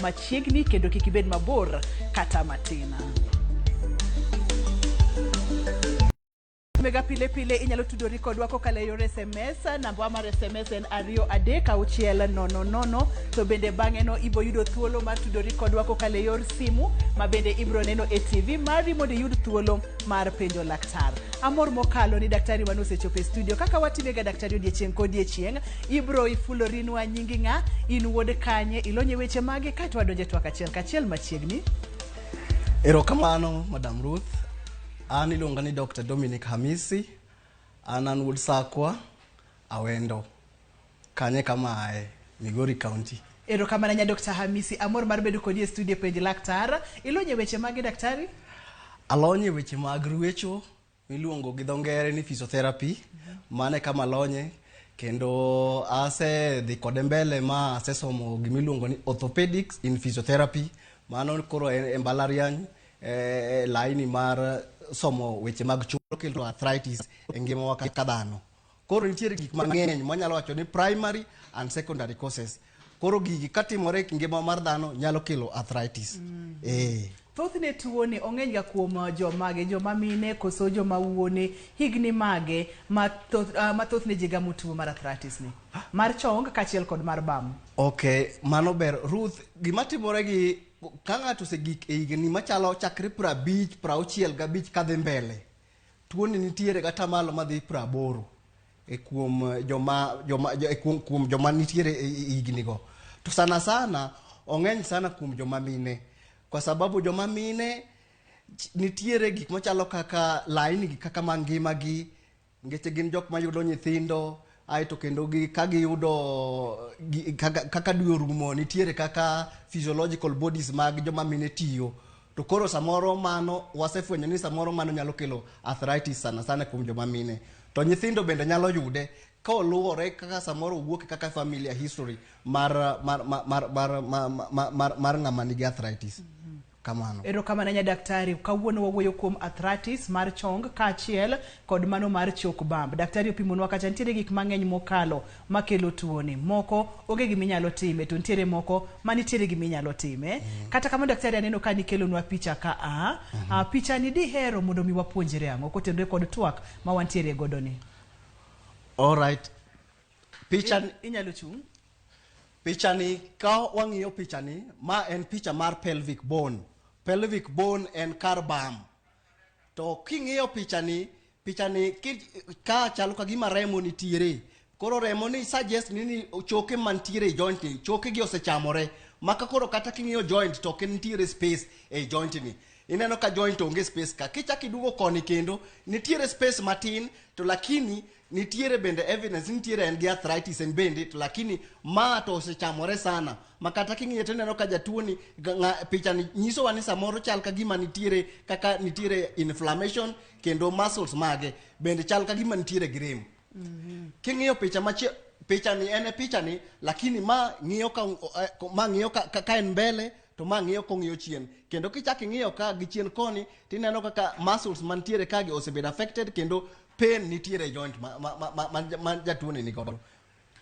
machiegni kendo kik ibed mabor kata matin. Mega pile pile inyalo tudori kodwa kokalo e yor SMS. Namba mar SMS en 23600. To bende bang'e no ibo yudo thuolo mar tudori kodwa kokalo e yor simu ma bende ibro neno e TV mari mondo iyud thuolo mar penjo laktar. Amor mokalo ni daktari wan osechopo e studio. Kaka watimega daktari odiechieng' kodiechieng', ibro ifulorinwa nyingi ng'a, in wuod kanye, ilony e weche mage, kaeto wadonjo e twak achiel kachiel machiegni. Erokamano, Madam Ruth. An iluonga ni Dr. Dominic Hamisi. An an wuod Sakwa, Awendo. Kanye kama aye, Migori County. Erokamano ahinya Dr. Hamisi, amor mar bedo kodi e studio penj laktar. Ilony e weche mage daktari? Alony e weche mag ruecho miluongo gi dho ngere ni physiotherapy. Mano e kama alonye kendo asedhi kode mbele ma asesomo gimiluongo ni orthopedics in physiotherapy. Mano koro en e mbalariany e laini mar somo weche mag chuo kelo arthritis e ngimawa kaka dhano. Koro nitiere gik mang'eny mwanyalo wacho ni primary and secondary causes. Koro gigi katimore e ngima mar dhano nyalo kelo arthritis. Eh. Thothne tuoni ong'eny ga kuom jomage, joma mine koso joma wuone, higni mage ma thoth, ma thothne ji gamo tuo mar arthritis ni? Mar chong kaachiel kod mar bam. Okay, mano ber. Ruth, gima timore gi ka ng'ato osegik e higni machalo chakre 50, 65 kadhi mbele, tuoni nitiere gi atamalo madhi 80 e kuom joma, joma, e kuom, kuom joma nitiere e higni go. To sana sana, ong'eny sana kuom joma mine. Kwa sababu joma mine nitiere gik machalo kaka laini gi kaka mangima gi, nikech gin jok mayudo nyithindo, aeto kendo gi, ka giyudo gi, kaka, kaka dwe orumo nitiere kaka physiological bodies mag joma mine tiyo. To koro samoro mano wasefwenyo ni samoro mano nyalo kelo arthritis sana sana kuom joma mine. To nyithindo bende nyalo yude ka oluwore kaka samoro owuok kaka familia history mar mar mar mar mar mar, mar, mar ng'ama nigi arthritis. Kamano. Erokamano ahinya daktari. Kawuono wawuoyo kuom arthritis mar chong kaachiel kod mano mar chok bamb. Daktari opimonwa kacha nitiere gik mang'eny mokalo makelo tuoni. Moko onge gima inyalo time to nitiere moko ma nitiere gima inyalo time. Kata kamano daktari aneno ka nikelonwa picha ka a. Picha ni dihero mondo mi wapuonjre ang'o kotenore kod twak ma wantiere godo ni? All right. Picha inyalo chung'. Picha ni ka wang'iyo picha ni ma en picha mar pelvic bone. Pelvic bone en kar bam. To king'iyo picha ni, picha ni ka chalo ka gima remo nitiere. Koro remo ni suggest ni ni choke mantiere e joint ni, choke gi osechamore. Maka koro kata king'iyo joint to ok nitiere space e joint ni. Ineno ka joint onge space ka. Kichak iduogo koni kendo, nitiere space matin to lakini nitiere bende evidence nitiere en gi arthritis en bende to lakini ma to osechamore sana ma kata king'iye to ineno ka jatuo ni picha ni nyisowa ni samoro chal ka gima nitiere kaka nitiere inflammation kendo muscles mage bende chal ka gima nitiere gi rem. King'iyo picha machielo, picha ni en e picha ni lakini ma ng'iyo ka, ma ng'iyo ka, ka, ka en mbele to ma ng'iyo kong'iyo chien. Kendo kichak ing'iyo ka gi chien koni tineno kaka muscles mantiere ka gi osebedo affected kendo pain nitiere e joint ma, ma, ma, ma, ma, ma jatuo ni nigodo.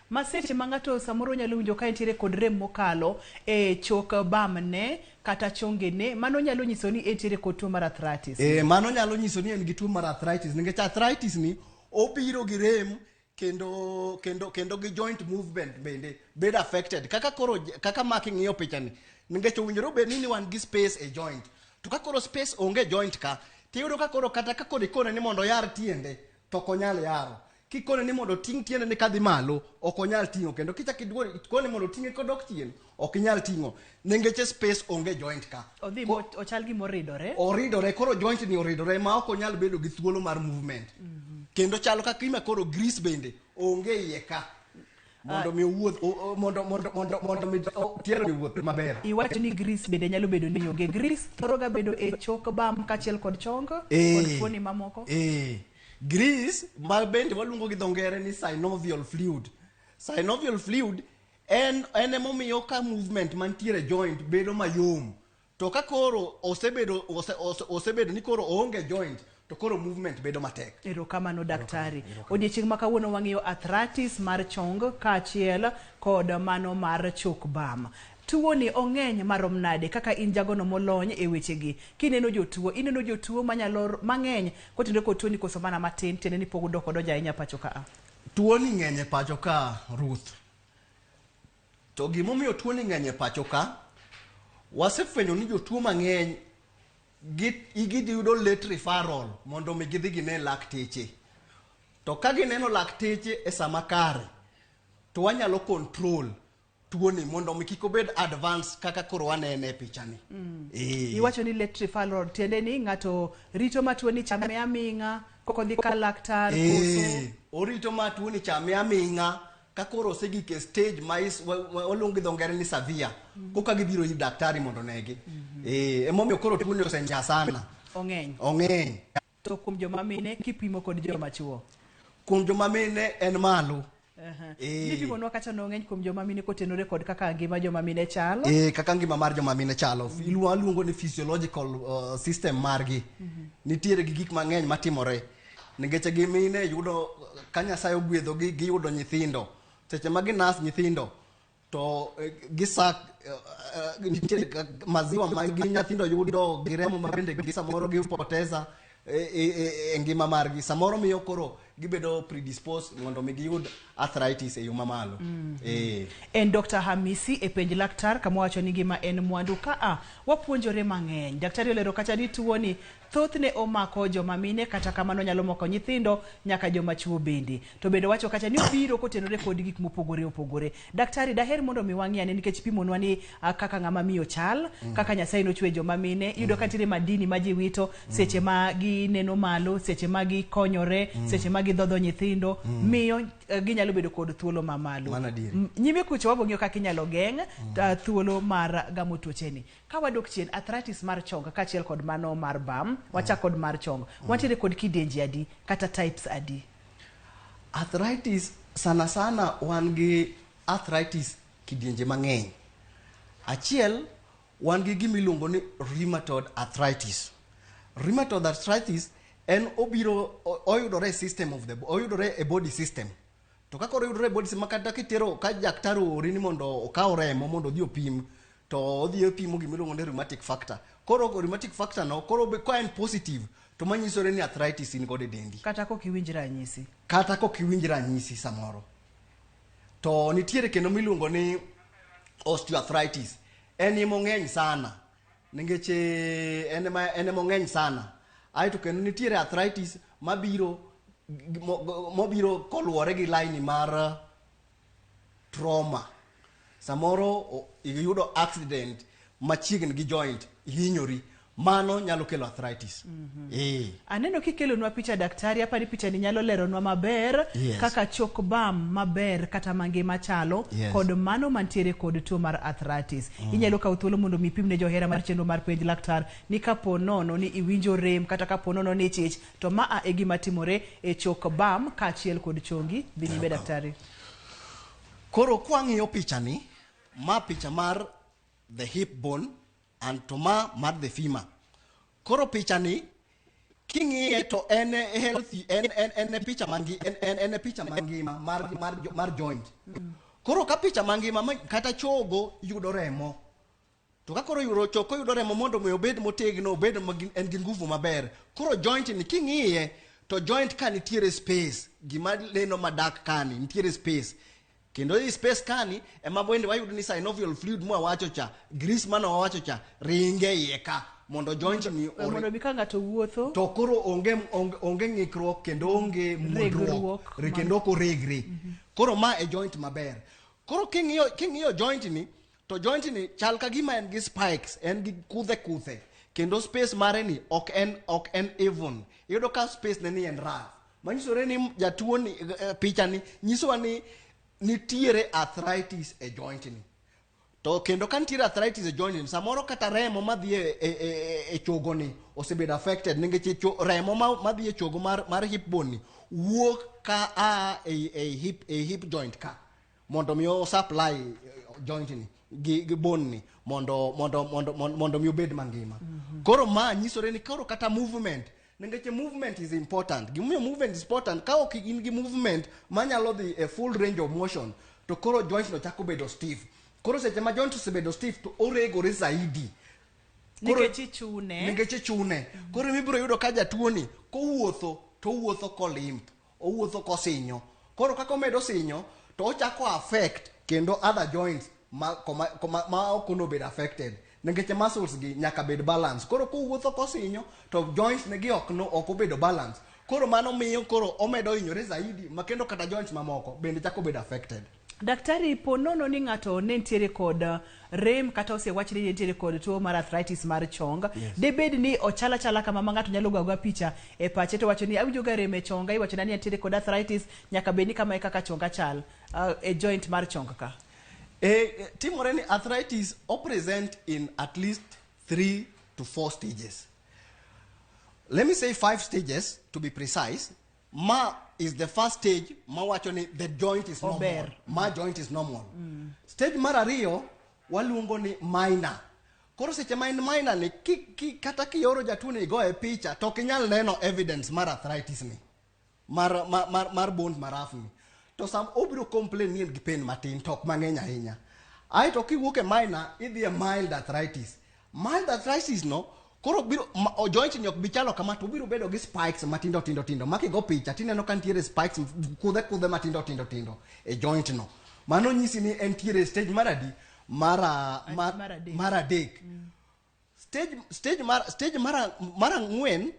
Ma seche ma ng'ato samoro nyalo winjo ka entiere kod rem mokalo e chok bamne kata chongene, mano nyalo nyiso ni entiere kod tuo mar arthritis. Mano nyalo nyiso ni en gi tuo mar arthritis nikech arthritis ni obiro gi rem kendo, kendo, kendo gi joint movement bende bedo affected. Kaka koro, kaka ma king'iyo picha ni, nikech owinjore obed ni wan gi space e joint. To ka koro space onge e joint ka, tiyudo ka koro kata ka koro ikone ni mondo oyar tiende, to ok onyal yaro. Kikone ni mondo oting' tiende ni kadhi malo, ok onyal ting'o. Kendo kichak iduogo, ikone mondo oting'e kodok chien, ok inyal ting'o. Ningeche space onge e joint ka. Odhi ochal gima oridore. Oridore, koro joint ni oridore ma ok onyal bedo gi thuolo mar movement. Kendo chalo ka gima koro grease bende onge iye ka. Mondo mi owuoth, mondo, mondo, mondo, mondo mi tielo ni owuoth maber. Iwacho ni grease bende nyalo bedo ni onge. Grease thoro ga bedo e chok bam kaachiel kod chong, kod fuoni mamoko. Grease ma bende waluongo gi dho ngere ni synovial fluid. Synovial fluid en, en emomiyo ka movement mantiere joint bedo mayom. To ka koro osebedo, ose, ose, osebedo ni koro oonge joint, to koro movement bedo matek. Erokamano daktari. Odiechieng' ma kawuono wang'iyo arthritis mar chong kaachiel kod mano mar chok bam. Tuo ni ong'eny marom nade kaka in jagono molony e wechegi? Kineno jotuo, ineno jotuo manyalo mang'eny kotenore kod tuoni koso mana matin, tiende ni pok dok odonjo ahinya pacho ka a? Tuoni ng'eny e pacho ka, Ruth. To gimomiyo tuoni ng'eny e pacho ka, wasefwenyo ni jotuo mang'eny giyudo late referral mondo mi gidhi gine lakteche. To ka gineno lakteche e sama kare, to wanyalo control tuoni mondo mi kik obed advance kaka koro wanene e pichani. Iwacho ni late referral, tiende ni ng'ato rito ma tuoni chame aming'a kok odhi ka laktar koso? Orito ma tuoni chame aming'a ka koro osegik e stage ma waluongo gi dho ngere ni severe, koka gibiro ir daktari mondo onegi. Emomiyo koro tuoni osenja sana. Ong'eny. Ong'eny. To kuom joma mine kipimo kod joma chuo? Kuom joma mine en malo. Nipimonwa kacha nong'eny kuom joma mine kotenore kod kaka ngima joma mine chalo. Kaka ngima mar joma mine chalo. Waluongo ni physiological system margi. Nitiere gi gik mang'eny matimore. Nikech gi mine yudo ka Nyasaye ogwedhogi giyudo nyithindo. Seche ma ginas nyithindo to gisak nitiere maziwa ma gi nyithindo yudo gi remo ma bende gi samoro gipoteza e ngima margi. Samoro miyo koro gibedo predisposed mondo mi giyud arthritis e yo mamalo. En Dr. Hamisi e Penj Laktar kama wacho ni ngima en mwandu ka a wapuonjore mang'eny. Daktari olero kacha ni tuoni thothne omako joma mine, kata kamano nyalo mako nyithindo nyaka joma chuo bende. To bende wacho kacha ni obiro kotenore kod gik mopogore opogore. Daktari, daher mondo mi wang'i ane nikech pimonwa ni kaka ng'ama miyo chal, kaka Nyasaye nochwe joma mine, iyudo ka nitiere madini ma ji wito seche ma gineno malo, seche ma gikonyore, seche ma gidhodho nyithindo, miyo ginyalo bedo kod thuolo mamalo. Mano adieri. Nyime kucho wabo ng'iyo kaka inyalo geng' thuolo mar gamo tuoche ni. Ka wadok chien, arthritis mar chong kaachiel kod mano mar bam, wachak kod mar chong. Wantiere kod kidienje adi kata types adi? Arthritis sana sana wan gi arthritis kidienje mang'eny. Achiel, wan gi gima iluongo ni rheumatoid arthritis. Rheumatoid arthritis en obiro oyudore e system of the oyudore e body system. To ka koro oyudore e body system makata kitero ka daktari oori ni mondo okaw remo mondo odhi opim, to odhi opimo gima iluongo ni rheumatic factor. Koro rheumatic factor no koro ka en positive to manyisore ni arthritis in godo e dendi. Kata kok iwinj ranyisi. Kata kok iwinj ranyisi samoro. To nitiere kendo miluongo ni osteoarthritis. En ema ong'eny sana. Nikech en ema ong'eny sana. Aeto kendo nitiere arthritis mabiro mobiro koluwore gi laini mar trauma. Samoro iyudo accident machiegni gi joint, ihinyori. Mano nyalo kelo arthritis. Aneno kikelonwa picha daktari, apani picha ni nyalo leronwa maber kaka chok bam maber kata mangima chalo kod mano mantiere kod tuo mar arthritis. Inyalo kawo thuolo mondo mi ipim ne johera mar chenro mar Penj Laktar ni kapo nono ni iwinjo rem kata kapo nono ni ichich, to maa e gima timore e chok bam kaachiel kod chongi. Dhi nyime daktari. Koro kwang'iyo picha ni, ma picha mar the hip bone and to ma mar the femur. Koro picha ni king'iye to en healthy, en picha mangi, en picha mangima mar joint. Koro ka picha mangima kata chogo yudo remo. To ka koro yudo choko yudo remo mondo mi obed motegno, obed en gi nguvu maber. Koro joint ni king'iye to joint ka nitiere space, gima neno madak kani nitiere space. Kendo i space kani ema bende wayudo ni synovial fluid mwawacho cha, grease mane wawacho cha, ringe iye ka mondo joint ni mondo mi ka ng'ato wuotho to koro onge ng'ikruok kendo onge muodruok, kendo ok oregre. Koro ma e joint maber. Koro king'iyo joint ni, to joint ni chal ka gima en gi spikes, en gi kuthe kuthe, kendo space mare ni ok en even. Iyudo ka space ne ni en rough. Manyisore ni jatuo ni, picha ni nyisowa ni nitiere arthritis e joint ni. To kendo ka nitiere arthritis e joint ni, samoro kata remo madhi e chogo ni osebedo affected, nikech remo madhi e chogo mar hip bone ni wuok ka a e hip joint ka mondo mi o supply joint ni gi bone ni mondo mi obed mangima. Koro ma nyisore ni koro kata movement, nikech movement is important. Gimomiyo movement is important, ka ok in gi movement manyalo dhi e full range of motion, to koro joint no chako bedo stiff. Koro seche ma joint osebedo stiff to oregore zaidi. Koro- Nikech ichune. Nikech ichune. Koro ibiro yudo ka jatuo ni kowuotho to owuotho kolimp, owuotho kosinyo. Koro kaka omedo sinyo to ochako affect kendo other joints ma, koma, koma, ma ok onego bed affected nikech muscles gi nyaka bed balance. Koro kowuotho kosinyo to joints ne gi ok, no, ok obedo balance. Koro mano miyo koro omedo hinyore zaidi ma kendo kata joints mamoko bende chako bedo affected. Daktari, po nono ni ng'ato ne nitiere kod rem kata osewach ni nitiere kod tuo mar arthritis mar chong. Yes. Debed ni ochala chala kama ma ng'ato nyalo goyo agoya picha e pache to wacho ni awinjo ga rem e chonga, iwacho na ni antiere kod arthritis, nyaka bed ni kama e kaka chonga chal e joint mar chong ka. Timore ni arthritis o present in at least 3 to 4 stages. Let me say 5 stages to be precise. Ma is the first stage ma wacho ni the joint is normal. Ober. Ma joint is normal. Stage mar ariyo waluongo ni minor. Koro seche ma en minor ni kata kioro jatuo ni igoye picha to ok inyal neno evidence mar arthritis ni. Mar bone maraf ni. To sam obiro complain ni en gi pain matin to ok mang'eny ahinya. Aeto kiwuok e minor idhi e mild arthritis. Mild arthritis no koro biro ma, o joint ni ok bi chalo kama to obiro bedo gi spikes matindo tindo tindo. Ma kigo picha tineno ka nitiere spikes kudhe kudhe matindo tindo tindo e joint no. Mano nyisi ni entiere stage mar adi? Mar adek. Mar adek. Stage mar ang'wen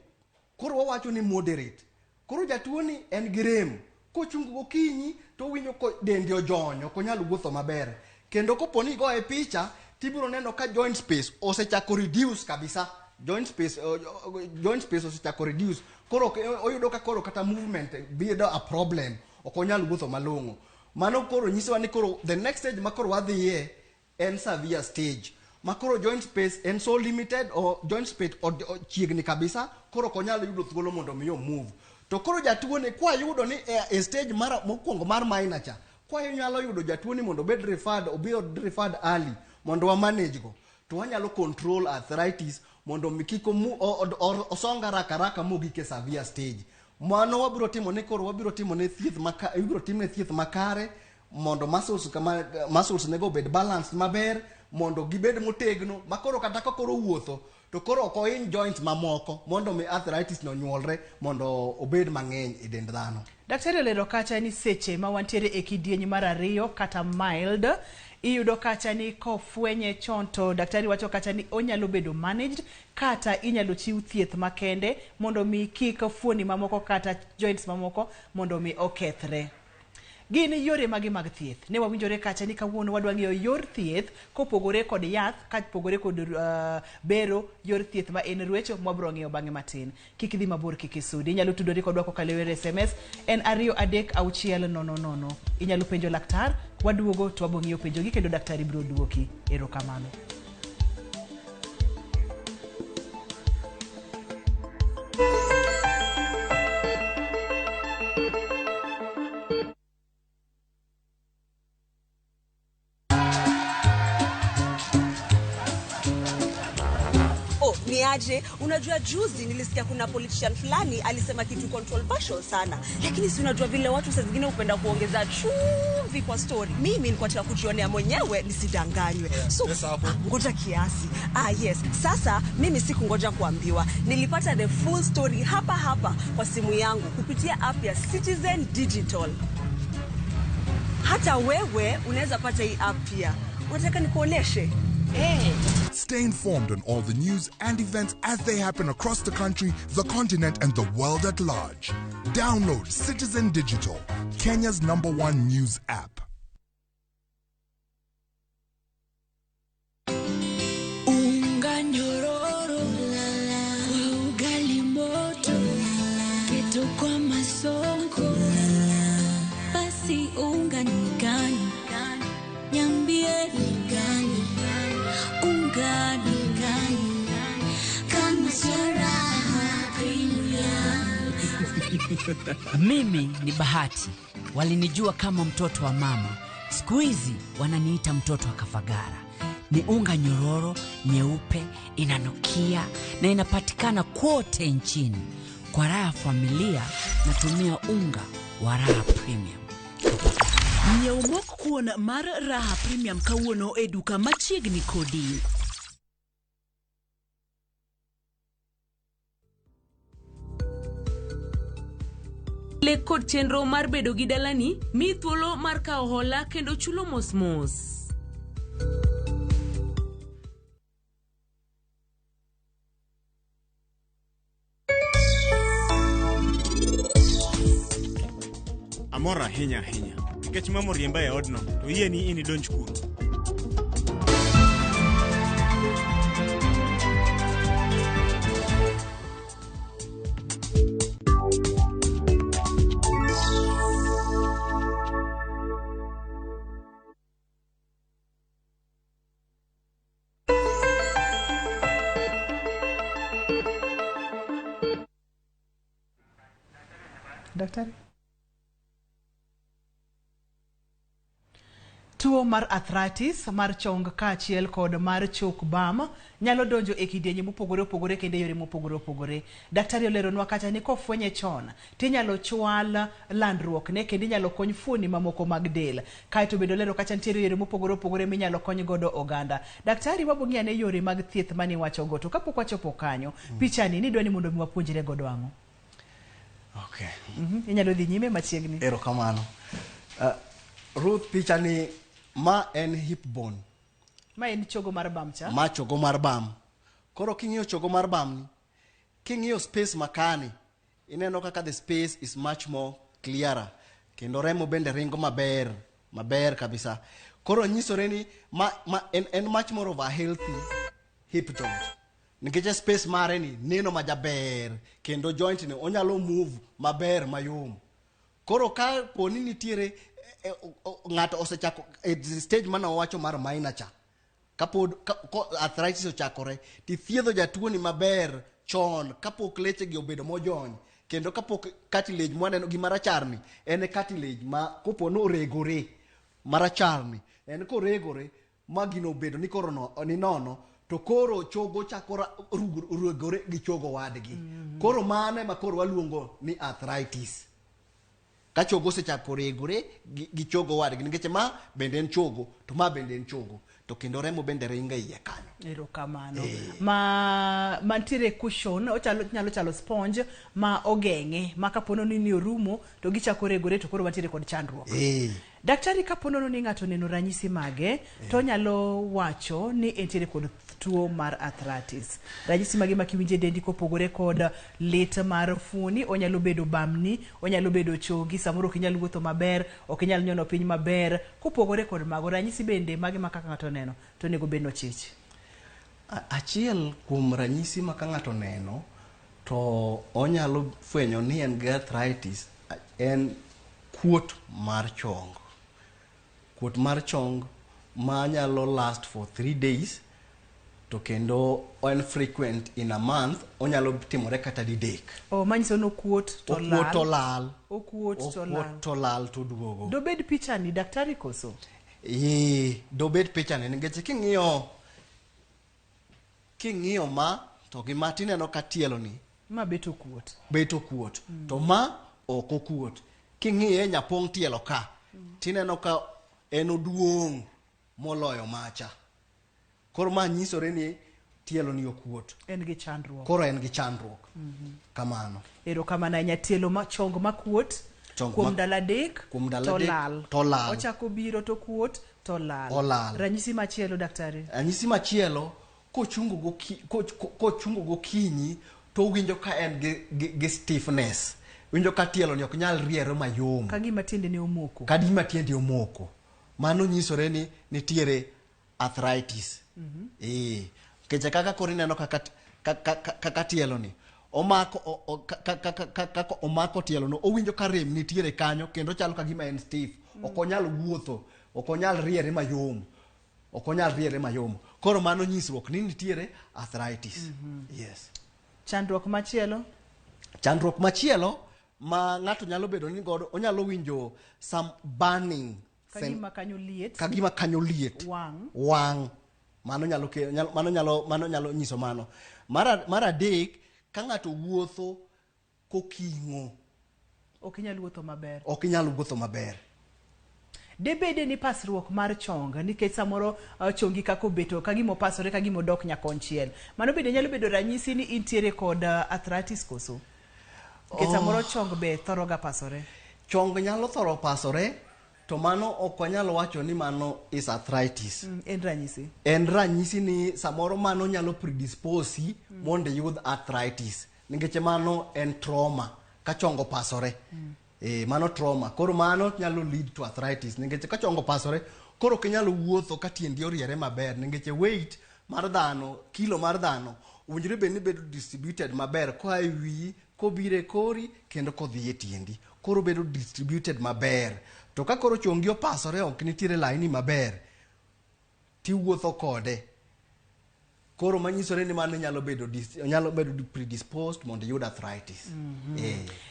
koro wawacho ni moderate. Koro jatuo ni en gi rem. Kochungo gokinyi to owinjo ko dende ojony, ok onyal wuotho maber. Kendo kopo ni igoye picha tibiro neno ka joint space osechako reduce kabisa. Joint space osechako reduce. Koro oyudo ka koro kata movement bedo a problem, ok onyal wuotho malong'o. Mano koro nyisowa ni koro the next stage ma koro wadhiye en severe stage. Ma koro joint space en so limited or joint space chiegni kabisa, koro ok onyal yudo thuolo mondo mi move. To koro jatuo ni kwa yudo ni e stage mar mokwongo mar minor cha, kwa nyalo yudo jatuo ni mondo obed referred, obi referred early mondo wa manage go. To wanyalo control arthritis mondo mi kik osong haraka haraka mogik e severe stage. Mano wabiro timo ne koro wabiro timo ne thieth maka, ibiro timne thieth makare mondo muscles kama, muscles nego obed balanced maber mondo gibed motegno ma koro kata ka koro wuotho to koro ok ohiny joints mamoko mondo mi arthritis no nyuolre mondo obed mang'eny e dend dhano. Daktari olero kacha ni seche ma wantiere e kidieny mar ariyo kata mild, iyudo kacha ni kofwenye chon to daktari wacho kacha ni onyalo bedo managed kata inyalo chiw thieth makende mondo mi kik fuoni mamoko kata joints mamoko mondo mi okethre. Gin yore mage mag thieth? Ne wawinjore kacha ni kawuono wadwa ng'iyo yor thieth kopogore kod yath, kopogore kod bero, yor thieth ma en rwecho mwabiro ng'iyo bang'e matin. Kik idhi mabor, kik isudi. Inyalo tudori kodwa kokalo e yor SMS en 23600. Inyalo penjo laktar, waduogo to wabiro ng'iyo penjogi kendo daktari biro duoki. Erokamano. Aje, unajua juzi nilisikia kuna politician fulani alisema kitu controversial sana. Lakini si unajua vile watu saa zingine hupenda kuongeza chumvi kwa story. Mimi nilikuwa nataka kujionea mwenyewe nisidanganywe. So, Pesa hapo. ngoja kiasi. Yes. Sasa mimi sikungoja kuambiwa. Nilipata the full story hapa hapa kwa simu yangu kupitia app ya Citizen Digital. Hata wewe unaweza pata hii app pia. Unataka nikuoneshe? Hey. Stay informed on all the news and events as they happen across the country, the continent, and the world at large. Download Citizen Digital, Kenya's #1 news app. Unga nyororo, kwa ugali moto, keto kwa masonko, basi unga ni gani? Niambie ni gani? Unga ni gani? Kama sio raha premium. Mimi ni Bahati. Walinijua kama mtoto wa mama. Siku hizi wananiita mtoto wa Kafagara. Ni unga nyororo, nyeupe, inanukia na inapatikana kote nchini. Kwa raha ya familia natumia unga wa Raha Premium. Nyiew mok kuon mar Raha Premium kawuono e duka machiegni kodi. Lek kod chenro mar bedo gi dalani miyi thuolo mar kawo hola kendo chulo mos mos. Amor ahinya ahinya nikech mama oriemba e odno to yie ni in idonj kuro. Daktari? Tuo mar arthritis mar chong kaachiel kod mar chok bam nyalo donjo e kidienje mopogore opogore kendo e yore mopogore opogore. Daktari oleronwa kacha ni kofwenye chon tinyalo chwal landruokne kendo inyalo kony fuoni mamoko mag del. Kaeto bende olero kacha nitiere yore mopogore opogore minyalo kony godo oganda. Daktari wabo ng'iyo ane yore mag thieth mane iwachogo to kapok wachopo kanyo, pichani nidwa ni mondo mi wapuonjre godo ang'o? Okay. Inyalo dhi nyime machiegni. Erokamano. Ruth, pichani ma en hip bone. Ma en chogo mar bam cha. Ma chogo mar bam. Koro king'iyo chogo mar bam ni, king'iyo space makani, ineno kaka the space is much more clearer. Kendo remo bende ringo maber, maber kabisa. Koro nyisore ni ma, ma en much more of a healthy hip joint. Nikech space mare ni neno majaber kendo joint ni onyalo move maber mayom. Koro ka poni nitiere ng'ato osechako e stage mane owacho mar minor cha, kapod ka, arthritis ochakore, tithiedho jatuoni maber chon kapok leche gi obedo mojony, kendo kapok cartilage mwaneno gi marachar ni en e cartilage ma kopo ni oregore marachar ni en koregore ma gino obedo ni koro no, ni nono to koro chogo chako regore gi chogo wadgi. Koro mano ema koro waluongo ni arthritis. Ka chogo osechako regore gi chogo wadgi, nikech ma bende en chogo to ma bende en chogo, to kendo remo bende ringo e iye kanyo. Erokamano. Ma mantiere cushion ochalo nyalo chalo sponge ma ogeng'e ma kapono ni orumo to gichako regore to koro wantiere kod chandruok. Daktari, kapono ni ng'ato oneno ranyisi mage to onyalo wacho ni entiere kod tuo mar arthritis. Ranyisi mage ma kiwinjo e dendi kopogore kod lit mar fuoni, onyalo bedo bamni, onyalo bedo chogi, samoro ok inyal wuotho maber, ok inyal nyono piny maber. Kopogore kod mago, ranyisi bende mage ma kaka ng'ato oneno to onego bed nochich? Achiel kuom ranyisi ma ka ng'ato oneno to onyalo fwenyo ni en gi arthritis en kuot mar chong. Kuot mar chong ma nyalo last for 3 days to kendo en frequent in a month, onyalo timore kata didek. O manyiso ni okuot to Okuot to lal. Okuot to lal. Okuot to lal to duogo. Dobed pichani daktari koso? Ee, dobed pichani nikech king'iyo ma to gi ma tineno ka tielo ni Ma bet okuot. Bet okuot. To ma ok okuot. King'iye nyapong' tielo ka, tineno ka en oduong' moloyo macha. Koro ma nyisore ni tielo ni okuot. En gi chandruok. Koro en gi chandruok. Kamano. Erokamano ahinya. Tielo ma chong makuot kuom ndalo adek kuom ndalo to adek lal. to lal. Ochako biro to kuot to lal. Olal. Ranyisi machielo daktari? Ranyisi machielo, kochungo gokinyi to owinjo ka en gi stiffness. Winjo ka tielo ni ok nyal riere mayom. Ka gima tiende ne omoko. Ka gima tiende omoko. Mano nyisore ni nitiere arthritis. Nikech kaka koro ineno kaka tielo ni omako, kaka omako tielo no, owinjo ka rem nitiere kanyo kendo chalo ka gima en stiff. Ok onyal wuotho, ok onyal riere mayom. Ok onyal riere mayom. Koro mano nyisruok ni nitiere arthritis. Yes. Chandruok machielo? Chandruok machielo ma ng'ato nyalo bedo ni godo, onyalo winjo some burning. Ka gima kanyo liet. Ka gima kanyo liet. Wang'. Wang'. Mano nyalo ke-, nyalo, mano nyalo, mano nyalo nyiso mano. Mar adek, ka ng'ato wuotho koking'o. Ok inyal wuotho maber. Ok inyal wuotho maber. Debede ni pasruok mar chong nikech samoro chongi kaka obeto ka gima opasore ka gima odok nyakonchiel. Mano bende nyalo bedo ranyisi ni intiere kod arthritis koso? Nikech samoro chong be thoro ga pasore. Chong nyalo thoro pasore, to mano ok wanyal wacho ni mano is arthritis. En ranyisi. En ranyisi ni samoro mano nyalo predispose mondo iyud arthritis. Nikech mano en trauma ka chong opasore. Mano trauma. Koro mano nyalo lead to arthritis. Nikech ka chong opasore, koro ok inyal wuotho ka tiendi oriere maber. Nikech weight mar dhano, kilo mar dhano, owinjore bed ni bedo distributed maber koa e wiyi, kobiro e kori, kendo kodhi e tiendi. Koro bedo distributed maber. To ka koro chongi opasore ok nitiere laini maber, tiwuotho kode. Koro manyisore ni mano nyalo bedo nyalo bedo predisposed mondo iyud arthritis.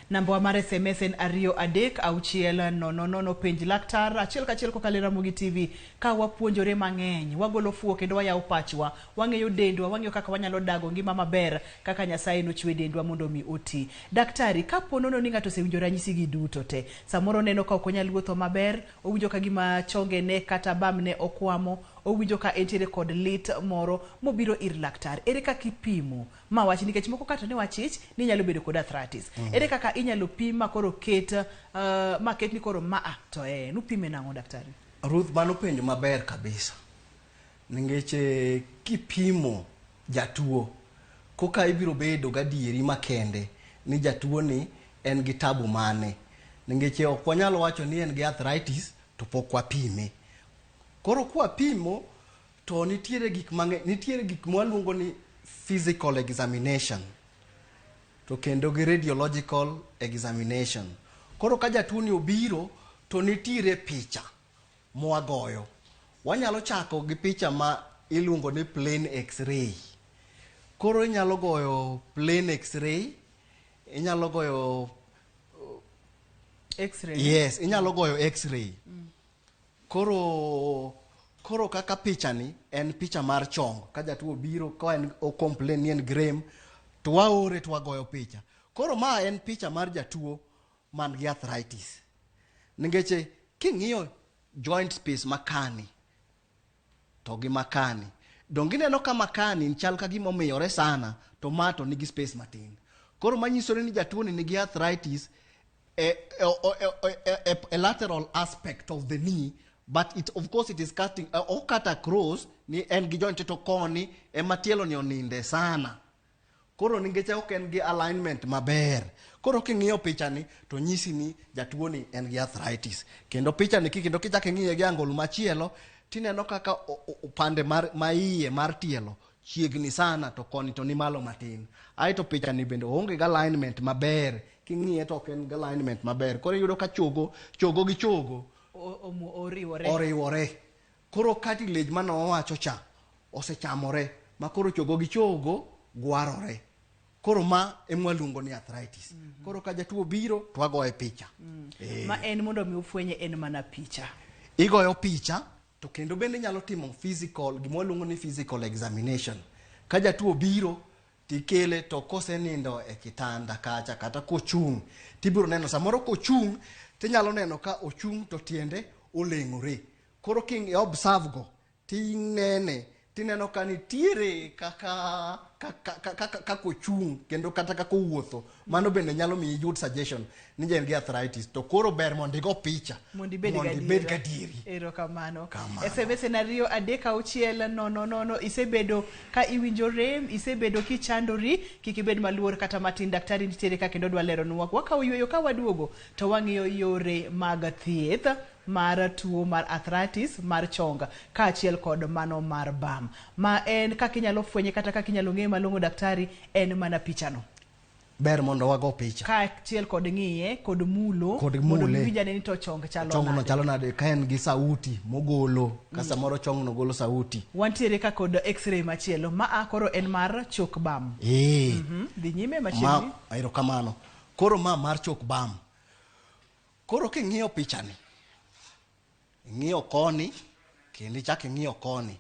Namba mar SMS en 23600. Penj laktar achiel kachiel kokalo e Ramogi TV ka wapuonjore mang'eny, wagolo fuo kendo wayawo pachwa, wang'eyo dendwa, wang'eyo kaka wanyalo dago ngima maber kaka Nyasaye nochwe dendwa mondo mi oti. Daktari, kapo nono ni ng'ato osewinjo ranyisi gi duto te, samoro oneno ka ok onyal wuotho maber, owinjo ka gima chongene kata bamne okwamo, owinjo ka entiere kod lit moro mobiro ir laktar, ere kaka ipimo ma wach nikech moko kata ne wachich ni nyalo bedo kod arthritis? Ere kaka inyalo pim ma koro ket ma ket ni koro maa to en upime nang'o, daktari? Ruth, mano penjo maber kabisa. Nikech kipimo jatuo, koka ibiro bedo gadieri makende ni jatuo ni en gi tabu mane. Nikech ok wanyal wacho ni en gi arthritis to pok wapime. Koro kwapimo to nitiere gik mang'eny, nitiere gik mwaluongo ni physical examination to kendo gi radiological examination. Koro ka jatuo ni obiro to nitiere picha mwagoyo. Wanyalo chako gi picha ma iluongo ni plain x-ray. Koro inyalo goyo plain x-ray, inyalo goyo X-ray. Yes, inyalo goyo x-ray. Koro kaka picha ni en picha mar chong. Ka jatuo obiro ka en o complain ni en gi rem, to waore to wagoyo picha. Koro ma en picha mar jatuo man gi arthritis. Nikech king'iyo joint space makani to gi makani, donge ineno ka makani chal ka gima omiyore sana, to ma to nigi space matin. Koro manyiso ni jatuo ni nigi arthritis e lateral aspect of the knee, but it of course it is cutting o cut across ni en gi joint to koni ema tielo ni oninde sana. Koro nikech ok en gi alignment maber. Koro king'iyo picha ni to nyisi ni jatuo ni en gi arthritis. Kendo picha ni kendo kichako ing'iye gi angle machielo, tineno kaka upande mar maiye mar tielo chiegni sana to koni to ni malo matin. Aeto picha ni bende oonge gi alignment maber. King'iye to ok en gi alignment maber. Koro iyudo ka chogo, chogo gi chogo oriwore. Oriwore. Koro cartilage mane wawacho cha osechamore ma koro chogo gi chogo gwarore. Koro ma ema waluongo ni arthritis. Koro ka jatuo biro to wagoye picha. Ma en mondo mi ufwenye en mana picha. Igoyo picha to kendo bende inyalo timo physical, gima waluongo ni physical examination. Ka jatuo biro tikele to kosenindo e kitanda kacha kata kochung', tibiro neno samoro kochung' tinyalo neno ka ochung' to tiende oleng'ore. Koro ki observe go tinene, tineno ka nitiere kaka ochung' kendo kata kaka owuotho. Mano bende nyalo miyi iyud suggestion ni en gi arthritis. To koro ber mondo igo picha mondo ibed mondo ibed gadieri. Erokamano. Kamano. SMS en 23600. Isebedo ka iwinjo rem, isebedo kichandori, kik ibed maluor kata matin. Daktari nitiere ka kendo dwa leronwa. Wakawo yueyo ka waduogo to wang'iyo yore mag thieth mar tuo mar arthritis mar chong kaachiel kod mano mar bam. Ma en kaka inyalo fwenye kata kaka inyalo ng'e malong'o, daktari, en mana pichano. Ber mondo wago picha. Kaachiel kod ng'iye kod mulo Kod mondo mule. iwinj ane ni to chong chalo Chongno nade. chalo nade ka en gi sauti mogolo, ka samoro chongno golo sauti. Wantiere ka kod x-ray machielo ma a koro en mar chok bam. Dhi nyime machiegni. Ma erokamano. Koro ma mar chok bam. Koro king'iyo pichani, ing'iyo koni kendo ichak ing'iyo koni.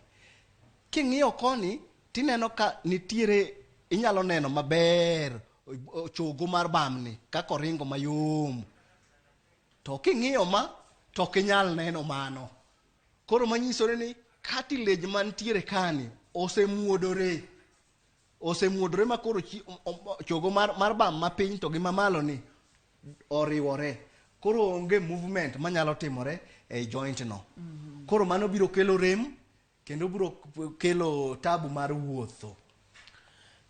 King'iyo koni tineno ka nitiere, inyalo neno maber chogo mar bamni kaka oringo mayom. To king'iyo ma to ok inyal neno mano. Koro manyisore ni cartilage mantiere kani osemuodore. Osemuodore ma koro chogo mar bam mapiny to gi mamalo ni oriwore. Koro onge movement manyalo timore e joint no. Koro mano biro kelo rem kendo biro kelo tabu mar wuotho.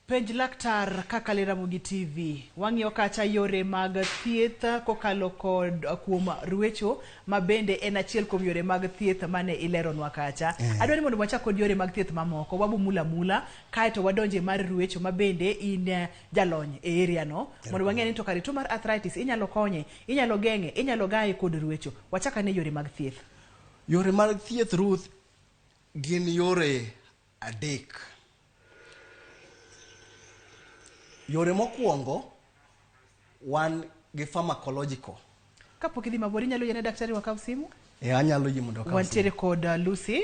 Penj laktar kaka le Ramogi TV. Wang'iyo kacha yore mag thieth kokalo kod kuom ruecho ma bende en achiel kuom yore mag thieth mane ileronwa kacha. Adwaro ni mondo wachak kod yore mag thieth mamoko, wabu mula mula kaeto wadonje mar ruecho ma bende in jalony e area no mondo wang'e ni to kare tuo mar arthritis inyalo konye, inyalo geng'e, inyalo gaye kod ruecho. Wachak ane yore mag thieth. Yore mag thieth Ruth gin yore adek. Yore mokwongo wan gi pharmacological. Kapok idhi mabor inyalo yiene daktari wakaw simu? E anyalo yie mondo akaw simu. Wantiere kod Lucy.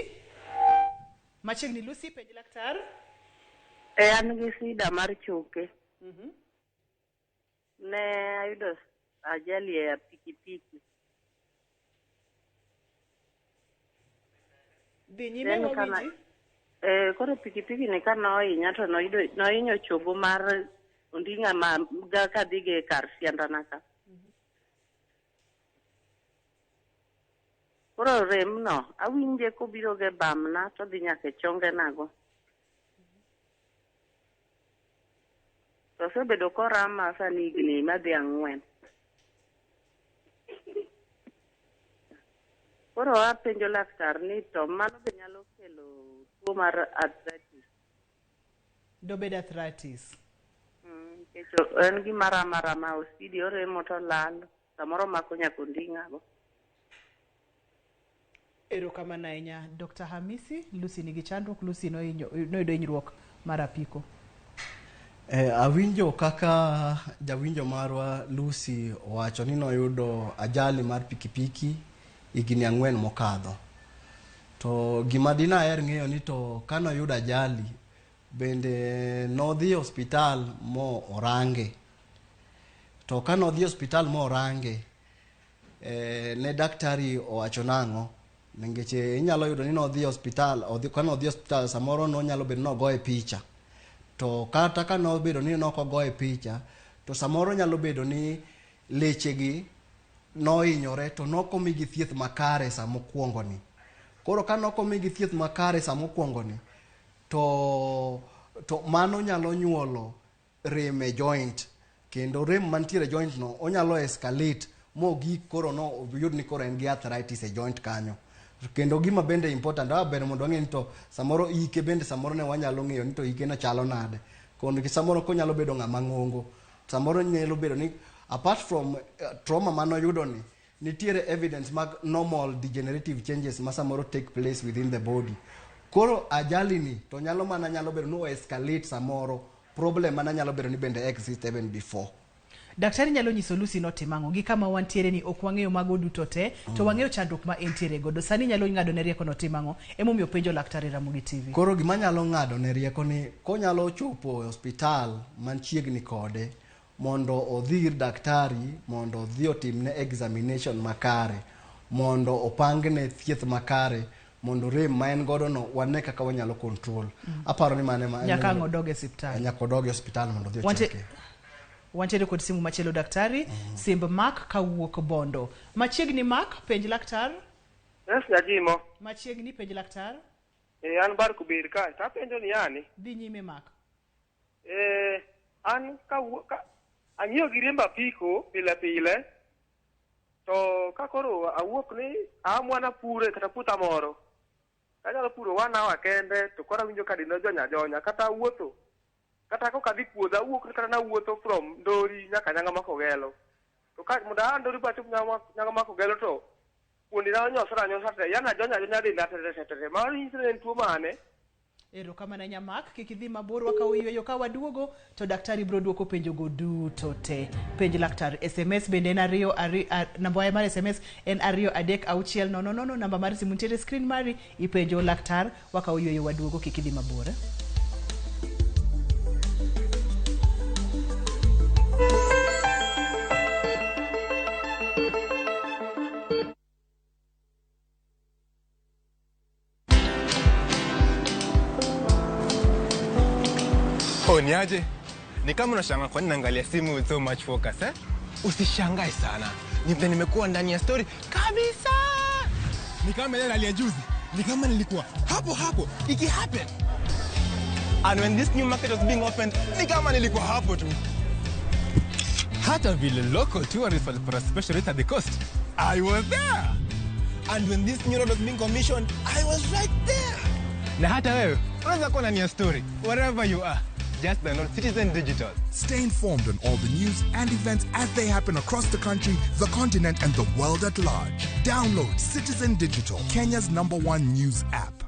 Machiegni Lucy, penj laktar. E an gi shida mar choke. Ne ayudo ajali e pikipiki. Dhi nyime wawinji. Koro pikipiki ni ka nohinya to nohinyo chogo mar onding'a ma ga kadhi e kar siandana ka. Koro rem no awinje kobiro ge bamna to dhi nyaka e chongenago. To osebedo korama sani higni madhi 4. Koro apenjo laktar ni to mano be nyalo kelo tuo mar arthritis? Dobed arthritis. Nikech en gima rama rama osidi oremo to lal, samoro mako nyaka onding'ago. Erokamano ahinya Dr. Hamisi. Lucy nigi chandruok, Lucy noyudo hinyruok mar apiko. Awinjo kaka jawinjo marwa Lucy owacho ni noyudo ajali mar pikipiki higni 4 mokadho. To gima dinaher ng'eyo ni to kanoyudo ajali bende nodhi e osiptal mo orange. To kanodhi e osiptal mo orange, ne daktari owacho nang'o? Nikech inyalo yudo ni nodhi e osiptal, kanodhi e osiptal samoro nonyalo bedo ni ogoye picha. To kata ka nobedo ni nok ogoye picha, to samoro nyalo bedo ni lechegi nohinyore to nokomigi thieth makare samokwongo ni. Koro ka nokomigi thieth makare samokwongo ni, to mano nyalo nyuolo rem e joint, kendo rem mantiere e joint no onyalo escalate mogik koro no yud ni koro en gi arthritis e joint kanyo. Kendo gima bende important ber mondo wang'e ni to samoro ike bende samoro ne wanyalo ng'eyo ni to ike no chalo nade. Kondo samoro konyalo bedo ng'ama ng'ongo, samoro nyalo bedo ni apart from trauma manoyudo ni, nitiere evidence mag normal degenerative changes ma samoro take place within the body. Koro ajali ni to nyalo mana nyalo bedo ni escalate samoro problem mana nyalo bedo ni bende exist even before. Daktari nyalo nyiso Lucy notim ang'o gi kama wantiere ni ok wang'eyo mago duto te, to wang'eyo chandruok ma entiere godo. Sani nyalo ng'ado ne rieko notim ang'o, emomiyo penjo laktar Ramogi TV. Koro gima nyalo ng'ado ne rieko ni konyalo chopo e osiptal manchiegni kode mondo odhi ir daktari mondo odhi otimne examination makare, mondo opangne thieth makare, mondo rem ma en godo no wane kaka wanyalo control. Aparo ni mane ma nyaka ang' odog e osiptal. Nyaka odog e osiptal mondo odhi ocheke. Wantiere kod simu machielo daktari, simb Mark kawuok Bondo. Machiegni Mark, penj laktar. Yes, Jajimo. Machiegni penj laktar. An bar kubir ka, tapenjo ni yani. Dhi nyime Mark. An ka ang'iyo gi riembo apiko pile pile, to ka koro awuok ni amwana pure kata puotha moro, kanyalo puro 1 hour kende to koro awinjo ka denda jonya jonya, kata awuotho kata koka adhi puodho awuok kata nawuotho from Ndori nyaka Nyanga Makogelo. To ka mondo aa Ndori bachop Nyanga Makogelo to kuondena onyosore anyosa te, yani ajonya ajonya denda te te te. Mano nyiso ni en tuo mane? Erokamano ahinya Mark, kik idhi mabor, wakawo yweyo ka waduogo to daktari biro duoko penjo go duto te. Penj laktar. SMS bende en 2 namba mar SMS en 2 3 6 0 0 0, namba mar simu nitiere screen mari, ipenjo laktar, wakawo yweyo waduogo, kik idhi mabor. Oh, ni aje? Ni kama unashangaa kwa nini naangalia simu with so much focus, eh? Usishangae sana. Ni vile nimekuwa ndani ya story kabisa. Ni kama ile hali ya juzi. Ni kama nilikuwa hapo hapo iki happen. And when this new market was being opened, ni kama nilikuwa hapo tu. Hata vile local tourists walipata special rate at the coast, I was there. And when this new road was being commissioned, I was right there. Na hata wewe unaweza kuwa ndani ya story wherever you are. Just download Citizen Digital. Stay informed on all the news and events as they happen across the country, the continent, and the world at large. Download Citizen Digital, Kenya's number one news app.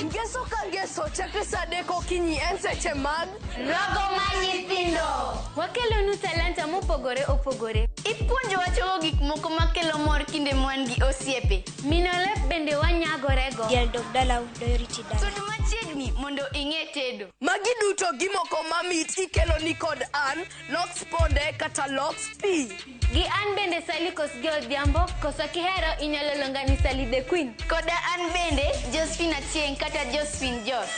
Ngeso ka ngeso chakre sa adek okinyi en seche mag Rogo mar nyithindo. Wakelonu talanta mopogore opogore. Ipuonjowa chogo gik moko makelo mor kinde ma wan gi osiepe. Mino lep bende wanyagorego. Diel dog dalau doyo riti dala. Sud machiegni mondo ing'e tedo. Magi duto gi moko mamit ikeloni kod an Lox Ponde kata Lox Pi. Gi an bende Sally Kosgei Odhiambo, koso kihero inyalo luonga ni Sally the Queen. Koda an bende Josephine Achieng' kata Josephine Jos.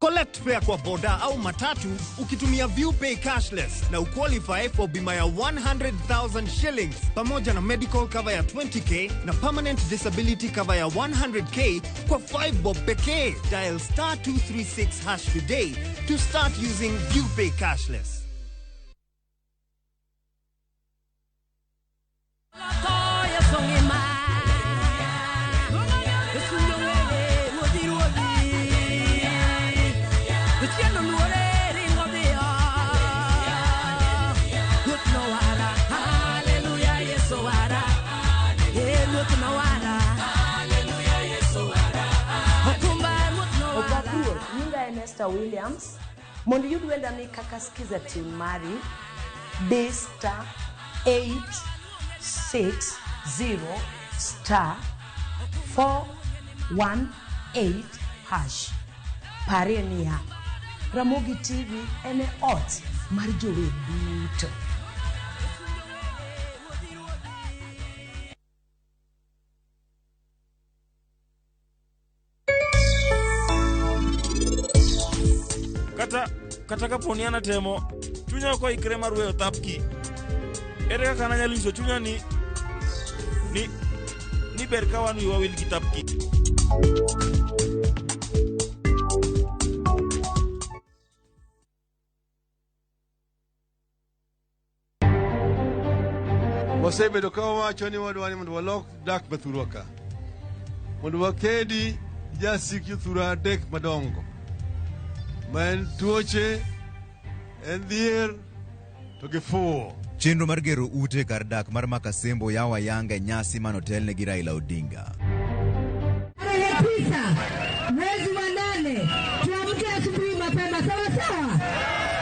Collect fare kwa boda au matatu ukitumia ViewPay cashless na uqualify for bima ya 100,000 shillings pamoja na medical cover ya 20k na permanent disability cover ya 100k kwa 5 bob pekee. Dial star 236 hash today to start using ViewPay cashless. Opak ruoth, nyinga en Esther Williams. Mondo iyud wendani kaka skiza tune mari, di star 860 star 418 hash. Parie niya, Ramogi TV en e ot mar jower duto. Kata kapo ni an atemo, chunya ok oikre mar weyo thapki. Ere kaka nanyalo nyiso chunya ni ber ka wan wiwa wil gi thapki? Wasebedo ka wawacho ni wadwa ni mondo walok dak mathurwa ka. Mondo wakedi jasik jothurwa adek madongo. Ma en tuoche, en dhier, to gi fuwo. Chenro mar gero ute kar dak mar Makasembo yawo ayanga e nyasi manotelne gi Raila Odinga. Tarehe 9 mwezi wa 8 tuamke asubuhi mapema, sawa sawa.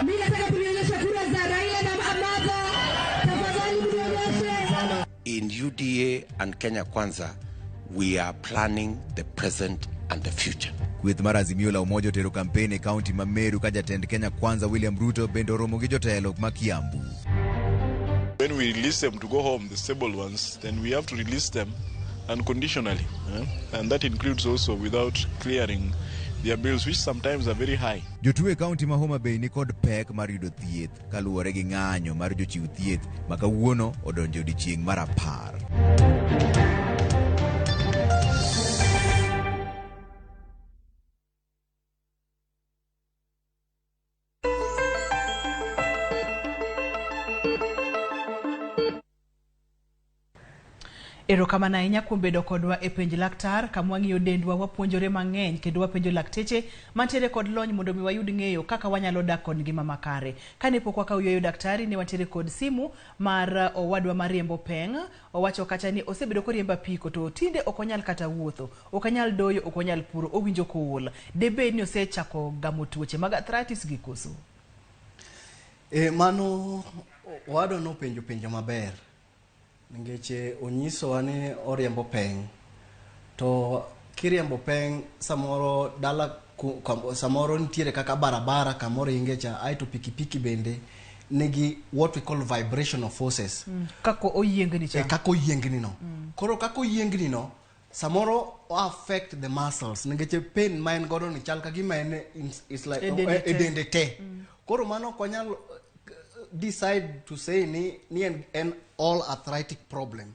Mimi nataka tulionyeshe kura za Raila na Amadha, tafadhali mnionyeshe. In UDA and Kenya Kwanza, we are planning the present and the future. Kweth mar Azimio la Umoja otero kampen e kaunti ma Meru ka jatend Kenya Kwanza William Ruto bende oromo gi jotelo ma Kiambu. When we release them to go home, the stable ones, then we have to release them unconditionally. And that includes also without clearing their bills, which sometimes are very high. Jotuo e kaunti ma Homa Bay ni kod pek mar yudo thieth kaluwore gi ng'anyo mar jochiw thieth ma kawuono odonjo e odiechieng' mar 10. Erokamano ahinya kuom bedo kodwa e penj laktar kama wang'iyo dendwa, wapuonjore mang'eny kendo wapenjo lakteche mantiere kod lony mondo mi wayud ng'eyo kaka wanyalo dak kod ngima makare. Kane pok wakawo yueyo daktari, ne wantiere kod simu mar owadwa mariembo peng'. Owacho kacha ni osebedo koriembo apiko to tinde ok onyal kata wuotho, ok onyal doyo, ok onyal puro, owinjo kool. Debed ni osechako gamo tuoche mag arthritis gi koso? Mano owadwa nopenjo penjo maber. Nikech onyisowa ni oriembo peng'. To kiriembo peng' samoro dala Samoro nitiere kaka barabara kamoro inge cha, aeto pikipiki bende nigi what we call vibrational forces. Kako oyiengni cha. E, kaka oyiengni no. Koro kaka oyiengni no, samoro o affect the muscles nikech pain ma en godo ni chal ka gima en it's like E dende e te. dende te. Koro mano ok wanyal decide to say ni en all arthritic problem,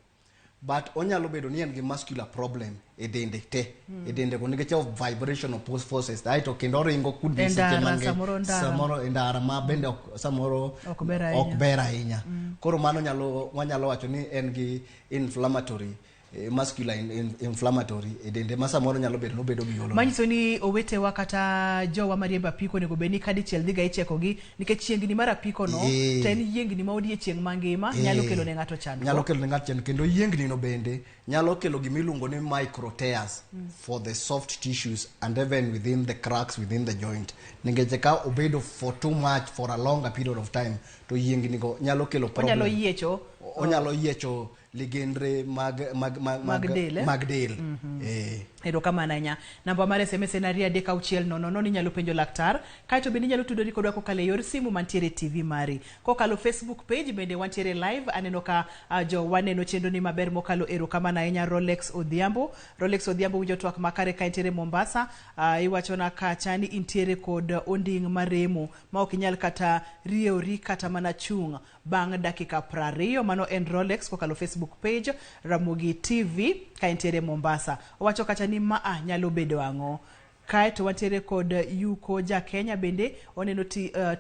but onyalo bedo ni en gi muscular problem e dende te. E dende go nikech of vibration of forces, aeto kendo oringo kudni E seche ndara, mang'eny. samoro ndara. Samoro e ndara ma bende ok, samoro Ok ber ahinya. ok ber ahinya. Koro mano nyalo wanyalo wacho ni en gi inflammatory muscular inflammatory e dende ma samoro nyalo bedo nobedo gi olo. Manyiso ni owetewa kata jowa mariembo apiko onego bed ni kadichiel dhiga ichekogi nikech chiengni mar apiko no to en yiengni ma odiechieng' mangima nyalo kelo ne ng'ato chandruok. Nyalo kelo ne ng'ato chandruok, kendo yiengni no bende nyalo kelo gimiluongo ni micro tears for the soft tissues and even within the cracks within the joint, nikech ka obedo for too much for a longer period of time to yiengni go nyalo kelo problem. Onyalo yiecho. Onyalo yiecho ligendre mag Mag del, eh? Mag del. Erokamano ahinya. Namba mar SMS en 23600, inyalo penjo laktar. Kaeto bende inyalo tudori kodwa kokalo e yor simu mantiere e TV mari. Kokalo Facebook page bende wantiere live. Aneno ka jo waneno chenro ni maber mokalo. Erokamano ahinya Rolex Odhiambo. Rolex Odhiambo winjo twak makare ka entiere Mombasa. Iwachona kacha ni intiere kod onding' maremo ma ok inyal kata riewori kata mana chung' bang' dakika 20. Mano en Rolex kokalo Facebook page Ramogi TV ka entiere Mombasa. Owacho kacha ni maa nyalo bedo ang'o. Kaeto wantiere kod Yuko ja Kenya bende oneno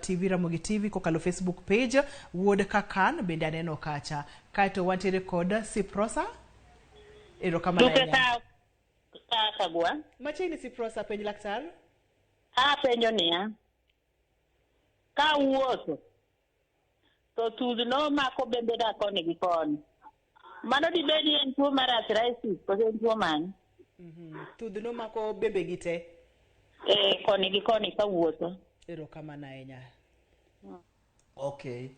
TV Ramogi TV kokalo Facebook page. Wuod Kakan bende aneno kacha. Kaeto wantiere kod Siprosa. Erokamano Duke ahinya. ka kagwa. Machiegni Siprosa, penj laktar. Apenjo niya, ka wuotho to thudhno mako bembena koni gi koni. Mano dibed ni en tuo mar arthritis koso en tuo mane? Thudhno mako bembegi te. Koni gi koni kawuotho. Erokamano ahinya. Okay.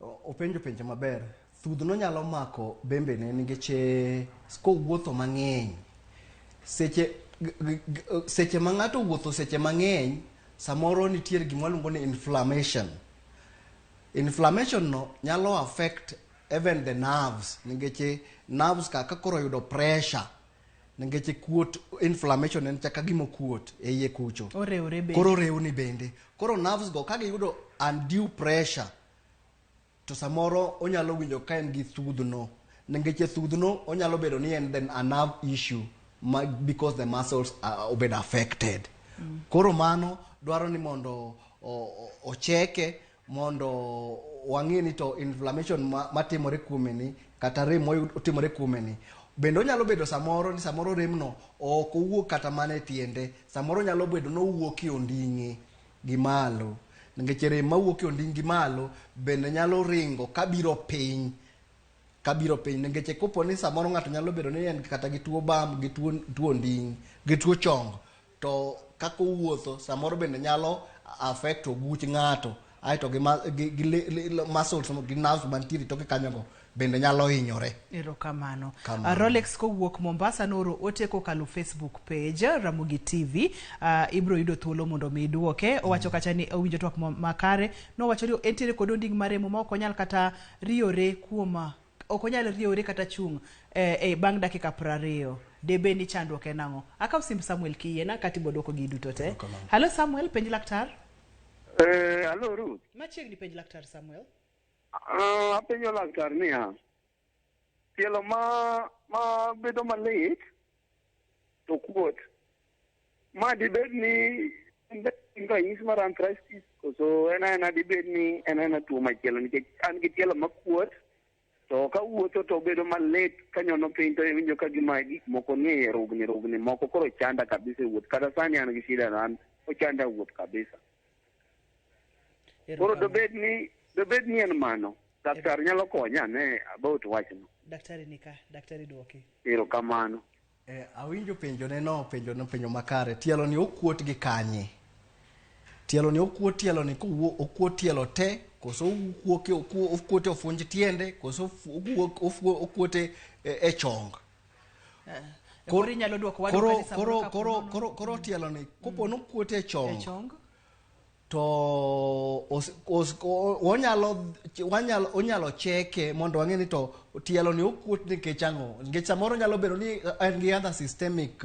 Openjo penjo maber. Thudhno nyalo mako bembene nikech kowuotho mang'eny. Seche ma ng'ato wuotho seche mang'eny, samoro nitiere gima waluongo ni inflammation. Inflammation no nyalo affect even the nerves, nikech nerves ka koro yudo pressure, nikech kuot inflammation en chaka gima okuot e iye kucho. Orewre bende. Koro orewni bende. Koro nerves go ka giyudo undue pressure, to samoro onyalo winjo ka en gi thudhno, nikech thudhno onyalo bedo ni en then a nerve issue ma, because the muscles are obedo affected. Koro mano dwaro ni mondo ocheke mondo wang'e ni to inflammation matimore kuome ni kata rem motimore kuome ni bende onyalo bedo samoro ni samoro remno ok owuok kata mana e tiende, samoro nyalo bedo nowuok e onding'e gi malo, nikech rem mawuok e onding' gi malo bende nyalo ringo kabiro piny, nikech kopo ni samoro ng'ato nyalo bedo ni en kata gi tuo bam, gi tuo onding', gi tuo chong, to kaka owuotho samoro bende nyalo affect oguch ng'ato, aeto gi muscles gi nerves mantiere toke kanyogo bende nyalo hinyore. Erokamano. Kamano. Rolex kowuok Mombasa nooro ote kokalo Facebook page Ramogi TV. Ibro yudo thuolo mondo mi iduoke. Owacho kacha ni owinjo twak makare. Nowacho ni entiere kod onding' maremo ma ok onyal kata riyore kuom, ok onyal riyore kata chung' bang' dakika 20. Debe ni chandruok en ang'o? Akaw simb Samuel kiyiena kati bo duoko gi duto te. Hello Samuel, penj laktar. Hello Ruth. Machiegni penj laktar Samuel. Apenjo laktar niya, tielo ma bedo malit to kuot, ma dibed ni en ranyisi mar arthritis koso en aena dibed ni en aena tuo machielo, nikech an gi tielo makuot to kawuotho to bedo malit kanyono piny to iwinjo ka gima gik moko nie rugni moko, koro chanda kabisa e wuoth. Kata sani an gi shida no, an ochanda wuoth kabisa. Koro dobed ni en mano, daktar nyalo konya ne about wachno. Daktari nika, daktari duoki. Erokamano. Awinjo penjo ne no, penjo makare. Tielo ni okuot gi kanye? Tielo ni okuot, tielo ni okuot tielo te, koso okuot e ofunj tiende, koso okuot e chong. Koro inyalo duoko wadwa Koro kani samoro koro kapo koro nono- koro koro tielo ni kopo nokuot e e chong chong. to os, os, o- wanyalo wanyalo onyalo cheke mondo wang'e ni to tielo ni okuot nikech ang'o nikech samoro nyalo bedo ni en gi other systemic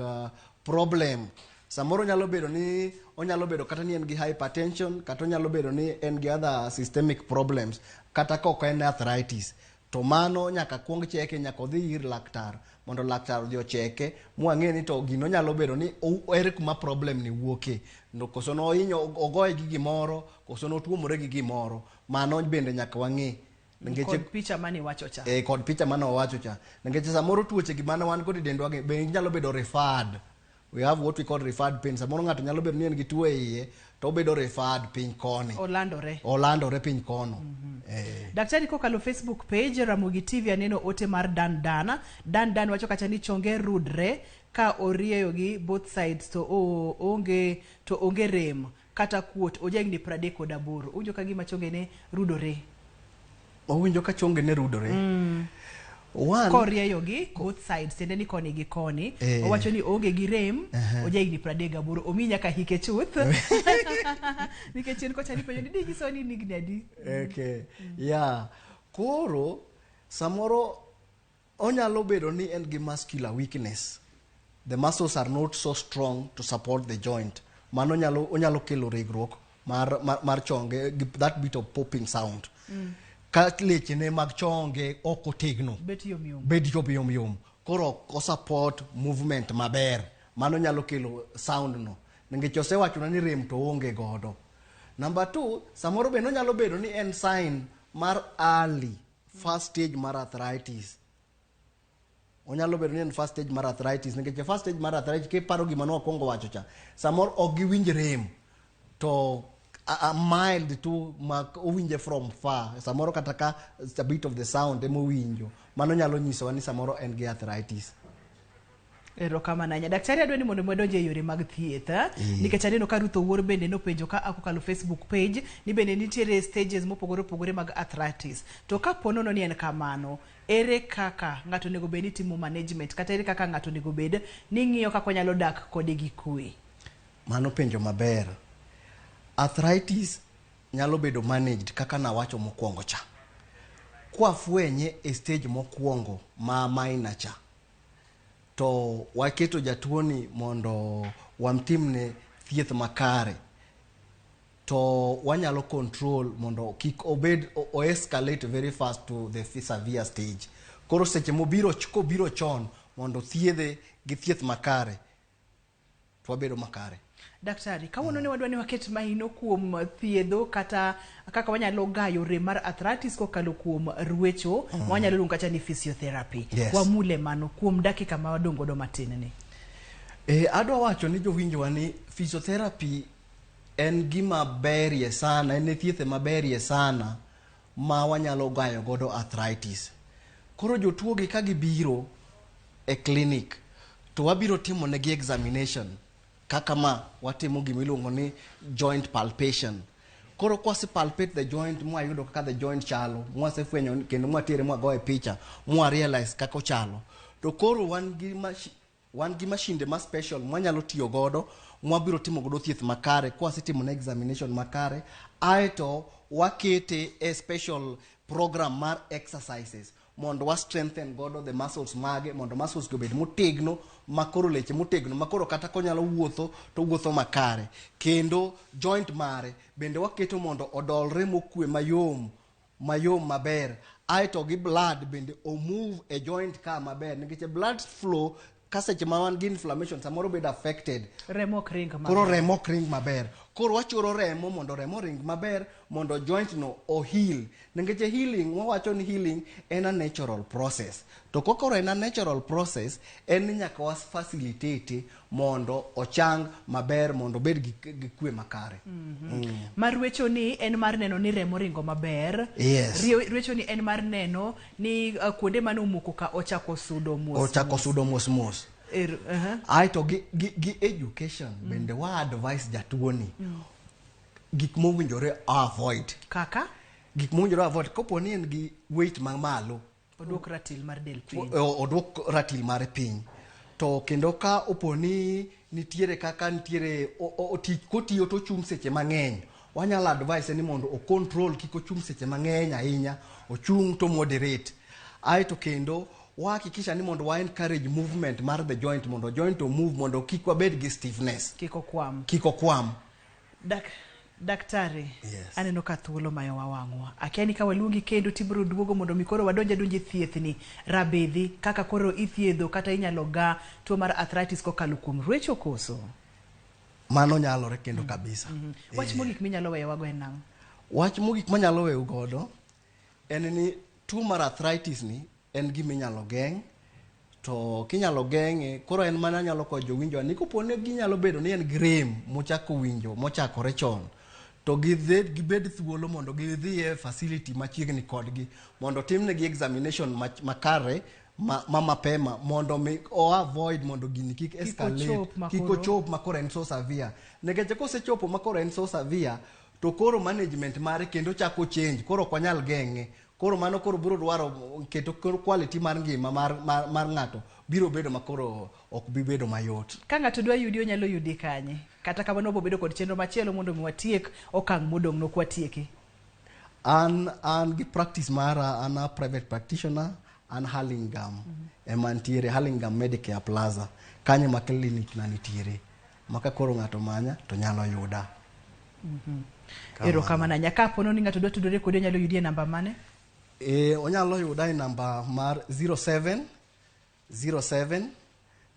problem samoro nyalo bedo ni onyalo bedo kata ni en gi hypertension kata onyalo bedo ni en gi other systemic problems kata ka ok en arthritis to mano nyaka kuong cheke nyaka odhi ir laktar mondo laktar odhi ocheke mwang'e ni to gino nyalo bedo ni ere kuma problem ni wuoke no koso nohinyo ogoye gi gimoro koso notuomore gi gimoro mano bende nyaka wang'e nikech Kod picha mane iwacho cha. eh, kod picha mane owacho cha nikech samoro tuoche gi mane wan godo e dendwa gi be nyalo bedo referred we have what we call referred pain samoro ng'ato nyalo bedo ni en gi tuo e iye to obedo referred piny koni Olandore. olandore piny kono eh. Daktari kokalo Facebook page Ramogi TV aneno ote mar Dan Dan. Dan Dan wacho kacha ni chonge rudre ka orieyogi both sides to onge to onge rem kata kuot oja higni 38. Owinjo ka gima chonge ne rudore. Owinjo ka chonge ne rudore. One, Korieyogi both sides tiende ni koni gi koni. Owacho ni oonge gi rem oja higni 38 omi nyaka hike chuth. Nikech chien kocha nipenjo ni dinyiso ni in higni adi. Okay. Yeah. Koro samoro onyalo bedo ni en gi muscular weakness. The muscles are not so strong to support the joint. Mano nyalo onyalo kelo regruok mar, mar, mar chonge gi that bit of popping sound. Ka lechene mag chonge ok otegno. Bet yom yom. Bed yom yom yom. Koro ok support movement maber. Mano nyalo kelo sound no. Nikech osewachona ni rem to oonge godo. Number 2, samoro bende onyalo bedo ni en sign mar early first stage mar arthritis. Onyalo bedo ni en first stage mar arthritis nikech first stage mar arthritis kiparo gima ne wakwongo wacho cha samoro ok giwinj rem to a mild tu ma owinje from far samoro kata ka a bit of the sound ema owinjo mano nyalo nyisowa ni samoro en gi arthritis. Erokamano ahinya. Daktari adwa ni mondo wadonje e yore mag thieth. Nikech aneno ka Ruth Owuor bende nopenjo ka kokalo Facebook page ni bende nitiere stages mopogore opogore mag arthritis. To kapo nono ni en kamano, ere kaka ng'ato onego bed ni timo management kata ere kaka ng'ato onego bed ni ng'iyo kaka onyalo dak kode gi kwe? Mano penjo maber. Arthritis nyalo bedo managed kaka nawacho mokwongo cha. Kwafwenye e stage mokwongo ma minor cha, to waketo jatuoni mondo wamtimne thieth makare to wanyalo control mondo kik obed o escalate very fast to the severe stage. Koro seche mobiro kobiro chon mondo thiedhe gi thieth makare to wabedo makare. Daktari, kawuono ne wadwa ni waket maino kuom thiedho kata kaka wanyalo gayo rem mar arthritis kokalo kuom ruecho ma wanyalo luongo kata ni physiotherapy. Yes. Wamule mano kuom dakika ma wadong' godo matin ni. Adwa wacho ni jowinjowa ni physiotherapy en gima berie sana, en e thieth maberie sana ma wanyalo gayo godo arthritis. Koro jotuo gi ka gibiro e clinic to wabiro timo negi examination kaka ma watimo gima iluongo ni joint palpation. Koro kwase palpate the joint mwayudo kaka the joint chalo, mwasefwenyo kendo mwatere mwagoye picha, mwa realize kaka ochalo. To koro wan gi mashinde ma special mwanyalo tiyo godo, mwabiro timo godo thieth makare, kwasetimo ne examination makare, aeto wakete e special program mar exercises mondo wa strengthen godo the muscles mage, mondo muscles go obed motegno, makoro leche motegno, makoro kata konyalo wuotho to wuotho makare. Kendo joint mare bende waketo mondo odolre mokwe mayom, mayom maber. Aeto gi blood bende o move e joint ka maber, nikech blood flow ka seche ma wan gi inflammation samoro bedo affected. Remo ok ring maber. Koro remo ok ring maber. Koro wachoro remo mondo remo ring maber mondo joint no o heal. Nikech healing, wawacho ni healing en a natural process. To kokoro en a natural process, en ni nyaka wa facilitate mondo ochang maber mondo obed gi kwe makare. Mar ruecho ni en mar neno ni remo ringo maber. Yes. Ruecho ni en mar neno ni kuonde mane omoko ka ochako sudo mos. Ochako sudo mos mos. Aeto gi education bende wa advise jatuo ni gik mowinjore avoid. Kaka? Gik mowinjore avoid kopo ni en gi weight mamalo. Oduok ratil mar del piny. Oduok ratil mare piny. To kendo ka opo ni nitiere kaka nitiere tich kotiyo to ochung' seche mang'eny, wanyalo advise ni mondo o control kik ochung' seche mang'eny ahinya, ochung' to moderate. Aeto kendo wahakikisha ni mondo wa encourage movement mar the joint, mondo joint o move, mondo kik wabed gi stiffness. Kik okwam. Kik okwam. Daktari, Yes. aneno ka thuolo mayowa wang'wa. Akia ni ka waluongi kendo tibiro duogo mondo mi koro wadonj adonja e thiethni rabidhi kaka koro ithiedho kata inyalo ga tuo mar arthritis kokalo kuom rwecho koso? Mano nyalore kendo kabisa. Wach mogik minyalo weyowago en nang'o? Wach mogik manyalo weyo godo en ni tuo mar arthritis ni en gima inyalo geng', to kinyalo geng'e koro en mana anyalo konyo jowinjo ni kopo ni ginyalo bedo ni en gi rem mochako winjo mochakore chon, to gibed thuolo mondo gidhi e facility machiegni kodgi mondo timnegi examination makare ma mapema mondo mi o avoid mondo gini kik escalate, ochop ma kik koro- ochop makoro en so severe, nikech kosechopo makoro en so severe to koro management mare kendo chako change, koro ok wanyal geng'e. Koro mano koro biro dwaro keto koro quality mar ngima mar ng'ato biro bedo makoro ok bi bedo mayot. Ka ng'ato dwa yudi onyalo yudi kanye? Kata kamano wabiro bedo kod chenro machielo mondo mi watiek okang' modong' nok watieki. An gi practice mara, an a private practitioner, an Hurlingham. Ema ntiere Hurlingham Medicare Plaza. Kanyo ma clinic na nitiere. Maka koro ng'ato manya to nyalo yuda. Kamano. Erokamano ahinya. Kapo ni ng'ato dwa tudore kodi onyalo yudi e namba mane? Onyalo yuda e namba mar 07 07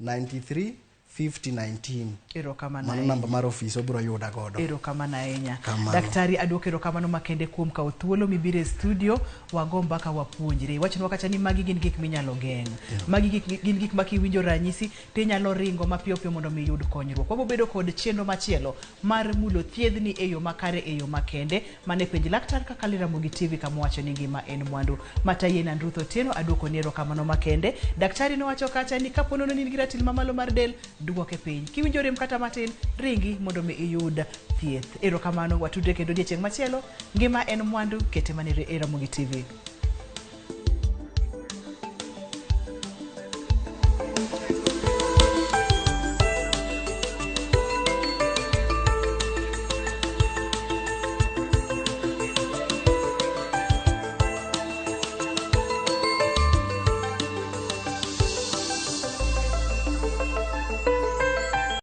93 50 19. Erokamano Mano ahinya. namba mar ofis obiro yuda godo. Erokamano ahinya. Kamano. Daktari aduoko erokamano makende kuom kawo thuolo mibiro e studio wago mbaka wapuonjre. Iwachonwa kacha ni magi gin gik minyalo geng'. Magi gin gik ma kiwinjo ranyisi tinyalo ringo mapiyo piyo mondo mi iyud konyruok. Wabiro bedo kod chenro machielo mar mulo thiedhni e yo makare e yo makende. Mane penj laktar kaka Ramogi TV kama wacho ni ngima en mwandu. Matayi en Ruth Otieno aduoko ni erokamano makende. Daktari nowacho kacha ni kapo nono ni in gi ratil mamalo mar del, duoke piny. Kiwinjo rem kata matin, ringi mondo mi iyud thieth. Erokamano, watudre kendo odiechieng' machielo. Ngima en mwandu, kete mana e Ramogi TV.